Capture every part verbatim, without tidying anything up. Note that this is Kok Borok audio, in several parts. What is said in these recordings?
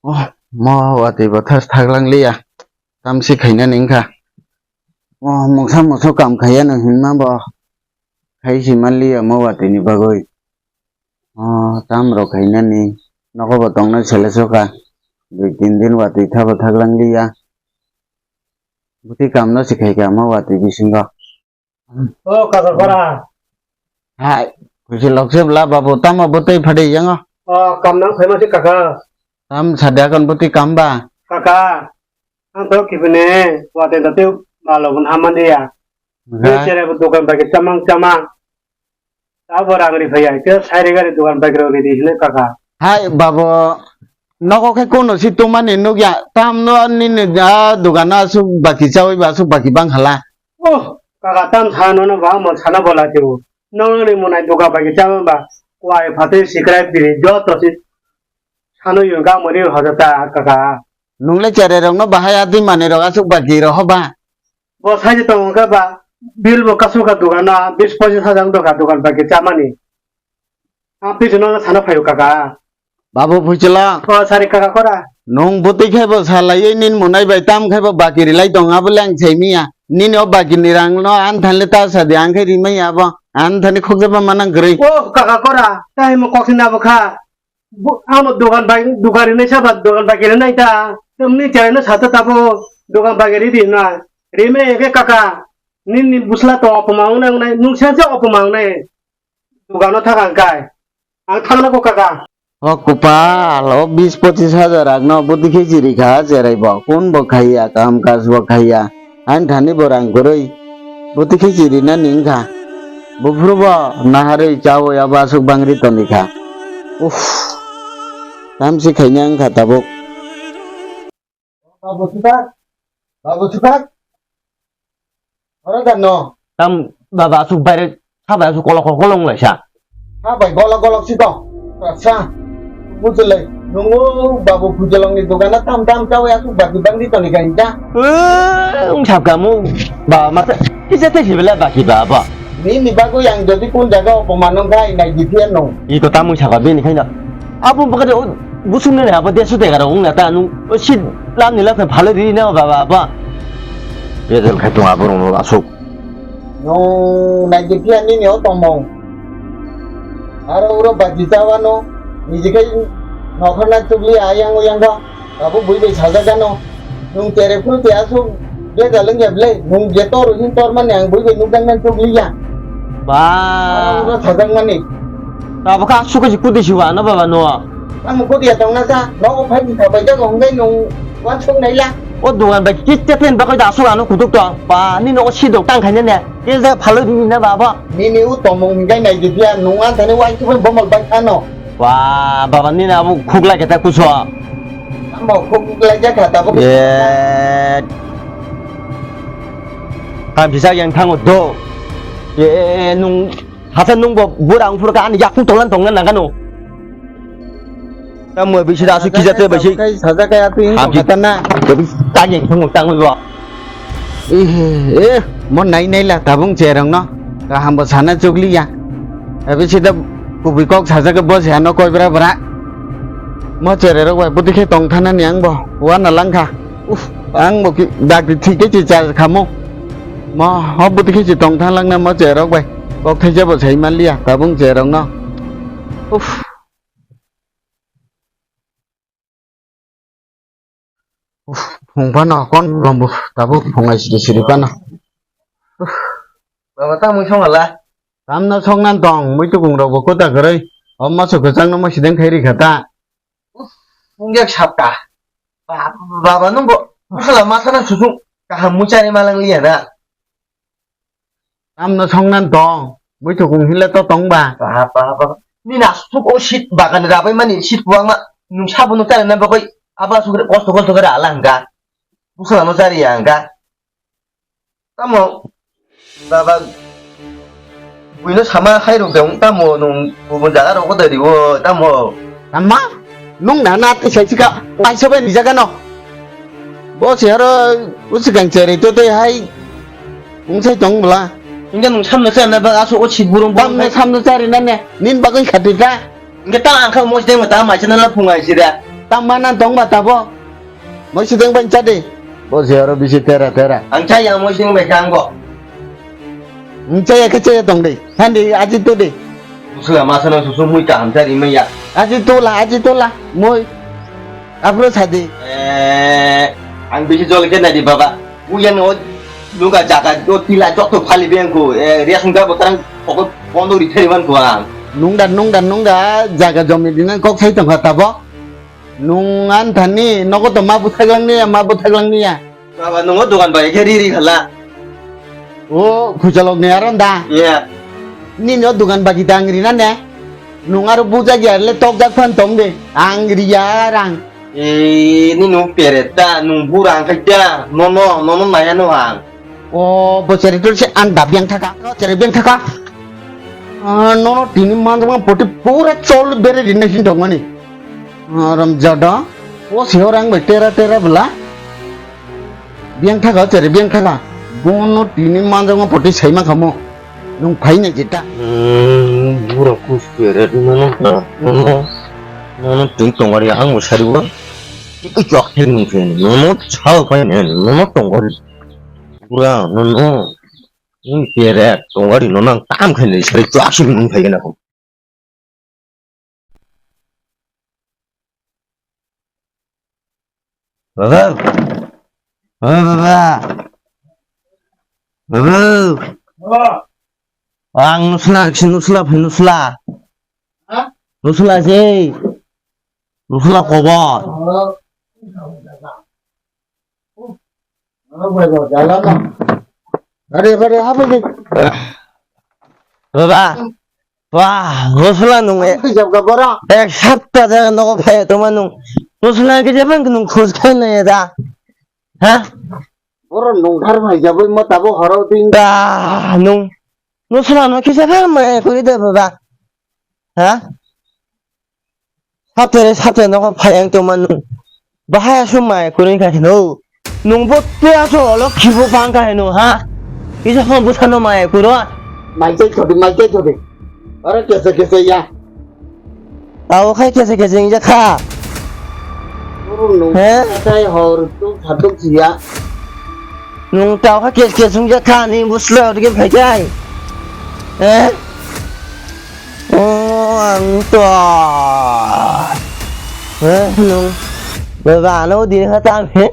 Oh, mo watwi bo thas thaglang liya. Tamsi khainani wngkha. Oh, mungsa musu kam khaiya no hinma bo. Khai si man liya mo watwi ni bagwi. Oh, tam rok khainani. Nogo bo tongna sele soka. Dui tin din watwi thabo thaglang liya. Buti kam no si khaikha mo watwi bisingo. O kaka kora. Hai, kusi lokse bla babu tamo butui phadi yango. O kam nang phaima se kaka. Tam sadi akon butui kam ba. Kaka, ang to kibine wate date balo bun haman dia. Hai. Chere bu dukan bagi chamang chamang. Tabo rang ri phaya, ke sai ri gari dukan bagi ro ri di hine kaka. Hai babu, nogo khe kono si tumani nukya, tam no nini a dukan asuk baki chawi ba asuk baki bang hala. Oh, kaka tam sa nono ba mo sana bola tio. Nono ni munai duka bai khe chama ba kwai phatwi sikrai biri joto si sano yun ga mani hoja ta kaka. Nungle chere rok no bahai a dui mani rok asuk baki ro hoba. Bo sai je tongo khe ba bill bo kasu ka dukan na bis pochis hajar doka dukan bai khe chamani. A pisono sana phaio kaka. Babu Phuichwla. O sari kaka kora. Nwng bwtwi khe bo salaiwi nini mwnai bai tam khe bo baki rilai tong abo le ang sai miya. Nini o baki ni rang no ang thani le ta sa di ang khe rimai ya bo. Ang thani khokjaba manang kwrwi. O kaka kora. Tai mo kok sina bo kha. Bo, amo dogan bai, dogan rinai saba, dogan bai rinai ta. Tamni chai no sata tabo, dogan bai ri di na. Rimai khe kaka. Nini busla to opoma wngnai wngnai, nung sense opoma wngnai. Dogano thang ang kai. Ang thangna ko kaka. O kopal, o bis pochis hajar rang no bwtwi khe chiri kha cherai bo. Kun bo khaiya, kam kaj bo khaiya. Ang thani bo rang kwrwi. Bwtwi khe chiri na ni wngkha. Buphuru bo naharwi chawi abo aswk bangri toni kha. Uff. Tamsi khaina wngkha tabuk. Babu Sutak, Babu Sutak. Oro da no. Tam baba aswk baire sabai aswk kolok kolok wnglaisa. Sabai golok golok si to. Sa. Bujulai. Nungu Babu Phuichwlangni dogana tam tam chawi aswk baki bangdi toni kainta. Wng sabkamu. Baba masa kisa tei sibela baki baba. Nini bagwi ang jodi kun jaga opoman wngkha, nai di phiya nung. Iko tamung saka bini khaina. Abo bagade o busung nene abo desu dega rok wngna ta nung o sit lam ni lakha phale ri na baba abo. Bejal khai tung abo rong asuk. Nung nai di phiya nini o tomong. Aro uro baji chawano niji khai nokhorna chukli ayang uyang ba. Abo bui bai sajak gano. Nung tere phuru te aswk bejal wngya ble, nung je tor hin tor mani ang bui bai nukjak nang tok liya. Ba. Oro sajak mani. Abo kha aswk kaisa kudi siwa ano baba no. Tamo kudi ya tong na sa, nogo phai di thabai jago hwngai nung wansuk naila. O dogan bai kit te pen bagwi da aswk ano kutuk tong. Ba ni nogo sidok tang khaina ne. Kisa phalo di na baba. Nini u tomung hwngai nai di dia nung an thani wansuk bai bomal bai khano. Ba, baba nini abo khuk lai khe ta kuso. Amo khuk lai khe kha tabuk. Eh. Kam bisa yang thango do. Eh, nung hata nung bo bura ang phuru ka ani yakung tonglan tonglan nang kanu. Tamo bisi da asu kija te bisi. Kai saja kai atu ing kata na. Tang yang thango tang bo. Eh, eh, mo nai nai la tabung cherong no. Kaham bo sana chukli ya. Abi sida kubui kok saja ke bo se ano koi bra bra. Mo chere rok bai buti khe tong thana ni ang bo. Wa na lang kha. Uf, ang bo ki dak di thik ke chi cha khamo. Mo ho buti khe chi tong than lang na mo chere rok bai. Kok thai jabo sai man liya tabung cherong no. Uf. Uf, phung phano kon lombo tabuk phungai siri siri phano. Uf. Baba, tamo song hala? Tamno song nan tong, mui tukung rok bo kota kwrwi. O maso kwchang no mo sideng khai ri kha ta. Uf, phung yak sapta. Ba-, baba, nung bo, bwsala masa na susung kaham muchari malang liya na. Tamno songnan tong, muitu kung hinle to tong ba. Ba, ba, ba. Nini asuk o sit bagan rabai mani sit buang ma, nung sabo nung tare na bagoi, aba asuk kosto kosto kare ala hangka. Bwsala no jari ya hangka. Tamo, baba, buino sama hai rok dong, tamo nung kubun jaga rok ko dari wo, tamo. Amma? Nung na na tei sai sika, ai sabai ni jaga no. Bo se aro usikang chere to tei hai. Ung sai tong bla. Inga nung samno sa na ba aso o sit burung bam ne samno sa ri na ne. Nin bagoi khati ta. Inga ta ang kha mo deng ta mai chana la phung ai sida. Tamo mana tongba tabo. Moising bai chadi. Bo se aro bisi tera tera. Ang chaya moising bai kanggo. Ang chaya khe chaya tongdi. Handi aji tudi. Suga masano susu mui kaham chari maya. Aji tula, aji tula. Mui. Apro sadi. Eh, ang bisi jol khe nadi baba. Uyang o luga jaga o tila jotto phali bengko, eh, ration card bo tarang pokot bondo ri thari manko ang. Nungda, nungda, nungda, jaga jomi dinang kok sai tongkha tabo. Nung an thani, nogo to ma bwthaglang niya, ma bwthaglang niya. Baba, nungo dogan bai khe ri ri khala. O, khuchalok ni aron da? Iya. Nini o dogan bagi da ang rina ne? Nung aro bujak ya le tokjak phan tong de. Ang riya rang. Eh, nini o peret ta, nung bura ang khai ta. Nono, nono naya no ang. O, bo cheri tul se an da biang thaka. Cheri biang thaka. Ah, nono tini manjak ma poti pura chol bere rinna sin tong mani. Aram jada. O se orang bai tera tera bela. Biang thaka, chere biang thaka. Bono tini manjak ma poti sai ma khamo. Nung phai nai jeta. Hmm, bura kus peret nono, nono, nono tini tongari ang bo sari bo. Tini chok thek nung khe, nono chao phai ne, nono tongari. Bura, nono. Nung peret tongari nono ang tam khe ne sari chok sing nung phai na. Baba. O baba. Baba. Ang nusla, si nusla, phai nusla. Ha? Nusla si. Nusla kobor. Baba. Wah, gosla nung e. Hijab ka bora. Ek sapta jaga nogo phai tongma nung. Gosla ke jabang nung khus khai na ya da. Ha? Boro nung thar mai jaboi mo tabo horo ding. Da nung. Gosla no kisa phar mai kuri de baba. Ha? Saptare saptare nogo phai ang tongma nung. Bahai aswk mai kwrwi kha hino. Nung bo tei aswk olo khibo bang kha hino ha. Kisa phone bwsano mai kwrwi. Mai tei thodi, mai tei thodi. Oro kese kese ya. Tao khai kese kese wngya kha. Oro nung He? Tai hor tu phatuk ya. Nung tao kha kes kes wngya kha ni bwsla orge phaikai. Eh? Oh, ang to. Eh, nung. Baba, ano din ha tam he.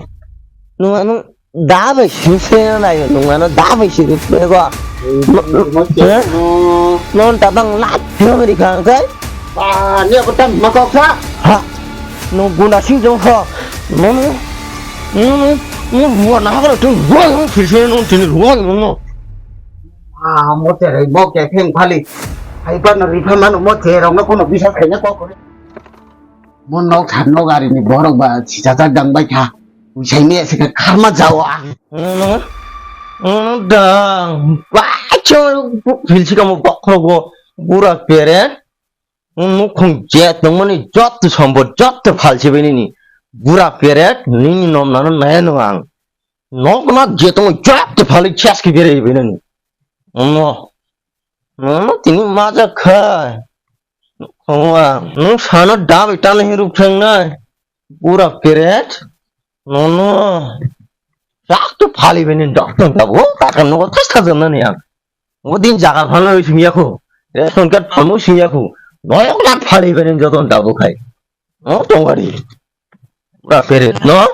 Nung ano da bai sing se na yo, nung ano da bai sing se ko. Eh? Non ta tang lat he ri kha kai. Ba, ni apa tam ma kok sa? Ha. Nung guna sing jong kha. Nung. Nung. Nung buat na ha tu buat nung sing se nung sing buat nung. Ah, mo tere bo ke pheng phali. Hai pa no ri pha mano mo tere no kono bisa khaina ko ko. Mo nok tha nok ari ni borok ba si cha cha dang bai kha. Wi sai me se ka kharma jao ang. Nung. Nung dang. Ba cho phil si ka mo bok kho go. Bura pere. Nukhung je tongmani jotto sombot jotto phalsi bai nini. Bura peret nini nom nano naya no ang. Nok nak je tongo jotto phali chas ki bere bai nani. No. No, no, tini maja khai. Khongwa, nung sano dam itana hi ruk thang nai. Bura peret. No, no. Jotto phali bai nini jotto dabo. Takam no tas tas nani ang. O din jaga phano singya khu. Ration card phano singya khu. Noyok lak phali bene joton dabo khai. O tongari. Pura peret, no?